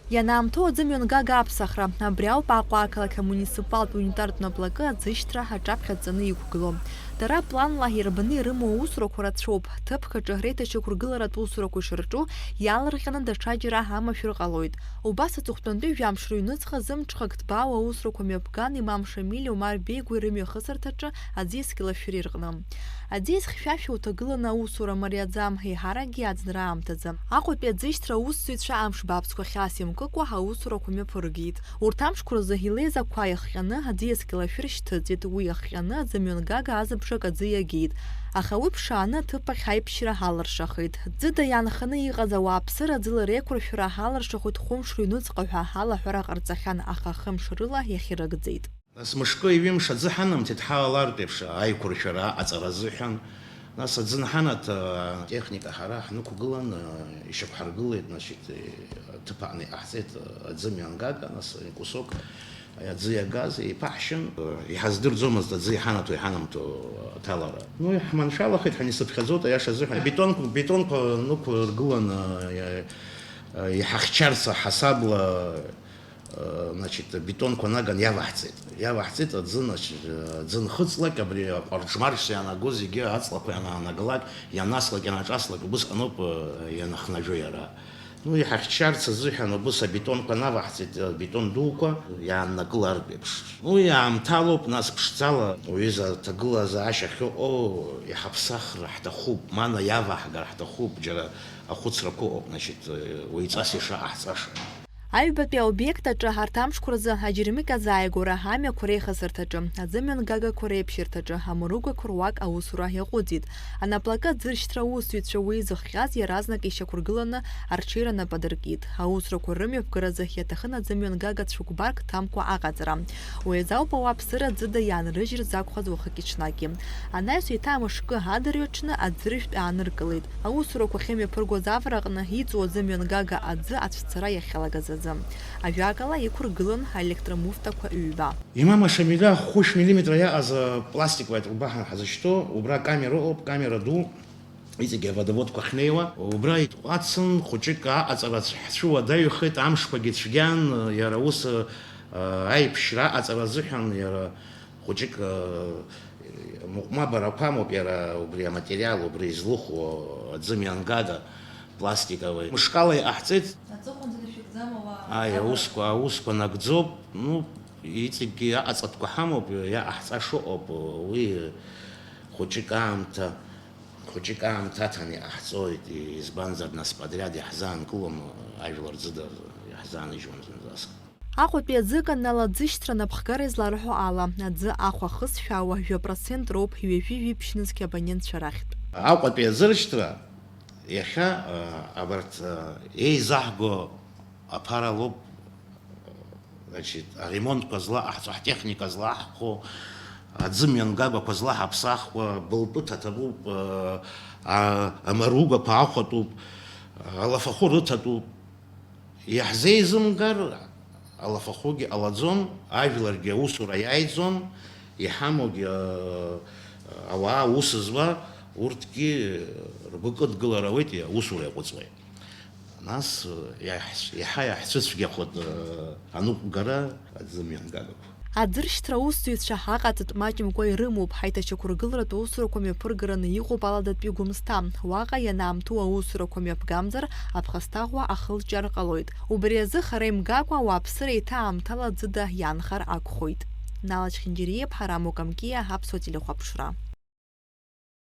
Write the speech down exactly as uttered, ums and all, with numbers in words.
Ианаамҭоу аӡы мҩангага аԥсахра, абри ауп Аҟәа ақалақь амуниципалтә унитартә наплакы аӡышьҭра аҿаԥхьа ҵаны иқәгылоу. Дара планла ирбаны ирымоу аусурақәа рацәоуп, ҭыԥк аҿы реиҭашьақәыргыларатә усурақәа ишырҿу иалырҟьаны даҽаџьара амашәыр ҟалоит. Убас аҵыхәтәантәи жәамш рыҩныҵҟа зымҽхак ҭбаау аусурақәа мҩаԥган Имам Шамиль, Омар Беигәи рымҩахысырҭаҿы аӡиас Кьалашәыри рҟны. Аӡиас хьшәашәа уҭагыланы аусура мариаӡам, еиҳаракгьы аӡынра аамҭазы. Аҟәатәи аӡышьҭра аусзуҩцәа амш бааԥсқәа хьаас имкыкәа аусурақәа мҩаԥыргеит. Урҭ амшқәа рзы илеиз ақәа иахҟьаны аӡиас Кьалашәыр шьҭыҵит, уи иахҟьаны аӡы мҩангага азыбжак аӡы иагеит. Аха уи ԥшааны аҭыԥ ахь аиԥшьра алыршахеит. Ӡыда иаанханы иҟаз ауааԥсыра аӡыла реиқәыршәара алыршахоит хәымш рыҩнуҵҟа ҳәа алаҳәара ҟарҵахьан, аха хымш рыла иахьырыгӡеит. Нас мышкы ҩымш аӡы ҳанамҭеит ҳалалартә еиԥш аиқәыршәара аҟаҵара азыҳәан. Нас аӡы анҳанаҭ, атехника ҳара ҳнықәгылан, ишьақәҳаргылеит, значит, аҭыԥ аҟны иҟаҳҵеит аӡы мҩангага, нас кусок аӡы иагаз еиԥаҳшьын, иҳаздырӡомызт аӡы иҳанаҭо, иҳанамҭо аҭалара. Ну, иаҳманшәалахеит, ҳанисыԥхьаӡоит, аиаша азыҳәан. Бетонқәа, бетонқәа нықәыргыланы, иа-, иҳахьчарц аҳасабла, значит, бетонқәа наган иаваҳҵеит. Иаваҳҵеит аӡы, значит, аӡы нхыҵлак, абри аҟәарџ-марџ иаанагоз зегьы аҵлақәа ианаанагалак, ианаслак, ианаҿаслак, убысҟаноуп ианахнажәо иара. Ну, иҳахьчарц азыҳәан убыс абетонқәа наваҳҵеит, абетон дуқәа иааннакылартә еиԥш. Уи аамҭалоуп, нас ԥшӡала уҩыза аҭагылазаашьа ахьыҟоу иҳаԥсахра ҳҭахуп, мана иаваҳгар ҳҭахуп, џьара ахәыцрақәа ыҟоуп, значит, уаҩҵас ишаҟаҳҵаша. Аҩбатәи аобиект аҿы арҭ амшқәа рзы аџьармыкьа азааигәара амҩақәа реихасырҭаҿы, аӡымҩангагақәа реиԥшьырҭаҿы амаругақәа руак аусура иаҟәыҵит. Анаплакы аӡыршьҭра аусзуҩцәа уи зыхҟьаз иаразнак ишьақәыргыланы арҽеира нап адыркит. Аусурақәа рымҩаԥгаразы иаҭахын аӡымҩангага цәыкәбарк ҭамкәа аҟаҵара. Уи азы ауп ауааԥсыра ӡыда иаанрыжьырц закәхаз уахыки-ҽнаки. Анаҩс еиҭа амышкы адырҩаҽны аӡыршәтә ааныркылеит. Аусурақәа ахьымҩаԥыргоз авараҟны иҵоу аӡымҩангага аӡы ацәцара иахьалагаз азы. Ажәакала, иқәыргылан аелектромуфтақәа ҩба. Имам Ашамиля хәышә миллиметра иаҟаз апластикла иатҟәба ҳазышьҭоу, убра акамера ыҟоуп, камера ду, иҵегьы аводоводқәа ахьнеиуа, убра итҟәацын, хәыҷык аҟаҵара ҳцәыуадаҩхеит, амшқәагьы цәгьан, иара ус, а, аиԥшьра аҟаҵара азыҳәан, иара хәыҷык, а, мыҟәмабарақәа амоуп, иара убри аматериал, убри излыхәо аӡымҩангага пластиковый. Мышкала иҟаҳҵеит. Аҵыхәанӡа дышәыгӡама уа? Аи, аусқәа, аусқәа нагӡоуп. Ну, иҵегьгьы аҟаҵатәқәа ҳамоуп, иаҟаҳҵаша ыҟоуп, уи хәыҷык аамҭа, хәыҷык аамҭа аҭаны иҟаҳҵоит, избанзар, нас, подряд иаҳзаанкылом, ажәлар ӡыда иаҳзааныжьуам зынӡаск. Аҟәатәи аӡы канал аӡышьҭра напхгара изларҳәо ала, аӡы ахә ахысшәаауа жәа процент роуп ҩажәи жәиԥшь нызқь абонентцәа рахьтә. Аҟәатәи аӡыршьҭра иахьа, а, абарҭ, а, еизаҳго аԥара лоуп, значит, аремонтқәа злаҟаҳҵо, ҳтехника злаҳхәо, аӡымҩангагақәа злаҳаԥсахуа, былтәы ҭаҭатәуп, а, а, амаругақәа ахәатәуп, алафахәы рыҭатәуп. Иаҳзеизымгар, алафахәгьы ҟалаӡом, ажәларгьы аусура иааиӡом, иҳамоугьы, а, ауаа аус зуа, урҭгьы ргәы кыдгылар ауеит, аусура иаҟәыҵуеит. Нас, иаҳ-, иаҳа иаҳцәыцәгьахоит, а, аныҟәгара аӡымҩангагақәа. Аӡыршьҭра аусзуҩцәа аҟаҵатә маҷымкәа ирымоуп, ҳаиҭашьақәыргыларатә усурақәа мҩаԥыргараны иҟоуп аладатәи Гәымсҭа. Уаҟа ианаамҭоу аусурақәа мҩаԥгамзар, аԥхасҭаӷәа ахылҿиар ҟалоит. Убри азы хара имгакәа ауааԥсыра еиҭа аамҭала ӡыда иаанхар акәхоит. Нала Чхинџьариа-иԥҳа, Рамо Камкиа, Аԥсуа телехәаԥшра.